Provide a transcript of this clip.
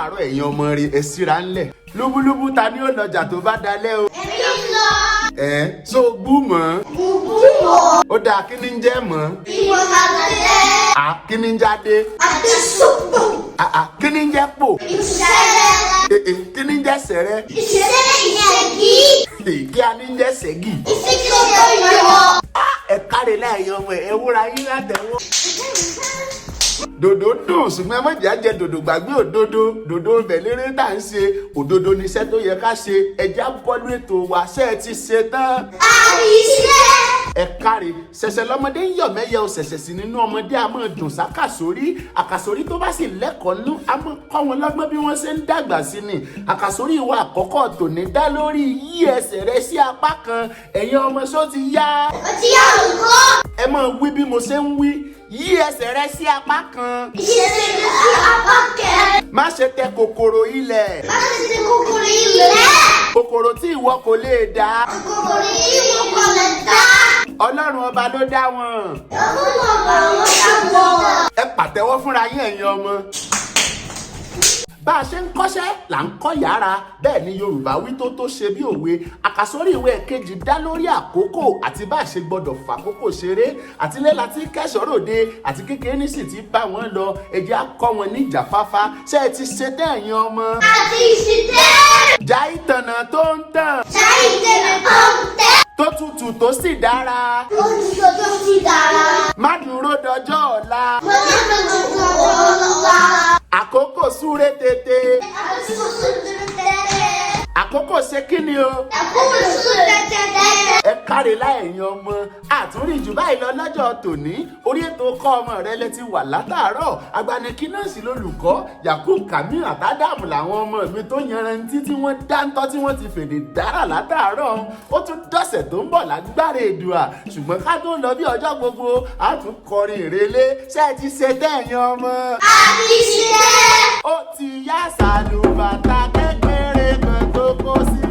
Káàárọ̀, ẹ̀yin ọmọ rẹ̀, ẹ síra ńlẹ̀. Lúbúlúbú, ta ni ó lọjà tó bá dalẹ̀ o? Èmi ń lọ. Ẹ̀ so gbú mọ́? Bùbú mọ́. Ó dáa, kí ni ń jẹ́ mọ́? Ìwọ̀n àgbẹ̀. À, kí ni ń jáde? Àti sùpù. Àà, kí ni ń jẹ́ pò? Ìṣẹ̀lẹ̀. Èè, kí ni ń jẹ́ sẹ̀rẹ̀? Ìṣẹ̀lẹ̀ ìṣẹ̀gí. Kí a ní ń jẹ́ sẹ́gì? Ìṣègì ọ̀yọ́. Ẹ káre láàyè ọmọ ẹ, wúra yín látẹ̀wọ́. Dòdò dùn, ṣùgbọ́n ẹ má jẹ́ àjẹ dòdò gbàgbé òdodo. Dòdò ibẹ̀ lérè tá à ń ṣe, òdodo níṣẹ́ tó yẹ ká ṣe. Ẹjẹ́ á bọ́lú ètò wa. Ṣé ẹ ti ṣe tán? Àìṣe. Ẹ káre. Ṣẹ̀ṣẹ̀ lọ́mọdé ń yọ̀ mẹ́yẹ o, ṣẹ̀ṣẹ̀ sí nínú ọmọdé a máa dùn sákàsórí. Àkàsórí tó bá sì lẹ́kọ̀ọ́ nú, a máa kọ́ wọn lọ́gbọ́n bí wọ́n ṣe ń dàgbà sí ni. Àkàsórí ìwà àkọ́kọ́ tòní dá lórí yí ẹsẹ̀ rẹ sí apá kan. Ẹ̀yin ọmọ, só ti yá? Ó ti yá, olùkọ́. Ẹ máa wí bí mo ṣe ń wí: yí ẹsẹ̀ rẹ sí apá kan. Ìṣẹ̀lẹ̀ sí apá kẹ́. Má ṣe tẹ kòkòrò ilẹ̀. Má ṣe ti kòkòrò ilẹ̀. Kòkòrò tí ìwọ kò lè dá. Kòkòrò yìí kò lè dá. Ọlọ́run ọba ló dá wọn. Ọlọ́run ọba ló dá wọn. Ẹ pàtẹ́wọ́ fúnra yín, ẹ̀yin ọmọ. Bá a ṣe ń kọ́ṣẹ́ là ń kọ́ yàrá, bẹ́ẹ̀ ni Yorùbá wí tó tó ṣe bí òwe. Àkàsórí ìwé kejì dá lórí àkókò àti bá a ṣe gbọ́dọ̀ fàkókò ṣeré. Àtilé láti kẹ́sọ̀rọ̀dé, àti kékeré ní sì ti bá wọn lọ. Ẹ jẹ́ á kọ́ wọn ní ìjàfáfá. Ṣé ẹ ti ṣe tẹ́, ẹ̀yin ọmọ? Àti ìṣìtẹ́. Já ìtànà tó ń tàn. Ṣáì tẹ̀lé tó ń tẹ́. Tó tutù tó sì dára. Ojúṣe tó sì dára. Má dúró dọjọ́ ọ̀la. Mo ní tuntun ọ̀la. Àkókò súré tètè. Àkókò súré tètè. Àkókò ṣe kí ni o? Àkókò súré tètè. Ẹ káre láẹ̀yìn ọmọ. Àtúnrí jù báyìí lọ lọ́jọ́ tòní. Orí ètò Kọ́ Ọmọ Rẹ lẹ ti wà látàárọ̀. Agbanikí náà sì lólùkọ́ Yakub Kamil àtàdàmù làwọn ọmọ mi tó yanrantí tí wọ́n dáńtọ́, tí wọ́n ti fèdè dára látàárọ̀. Ó tún dọ̀sẹ̀ tó ń bọ̀ lágbára Èdùà. Ṣùgbọ́n ká tó lọ, bí ọjọ́ gbogbo, a tún kọrin ìrelé. Ṣé ẹ ti ṣe tẹ̀yìn ọmọ? Àti ṣe. Ó ti yá. Sàlùbàtà kékeré kan tó kó sí.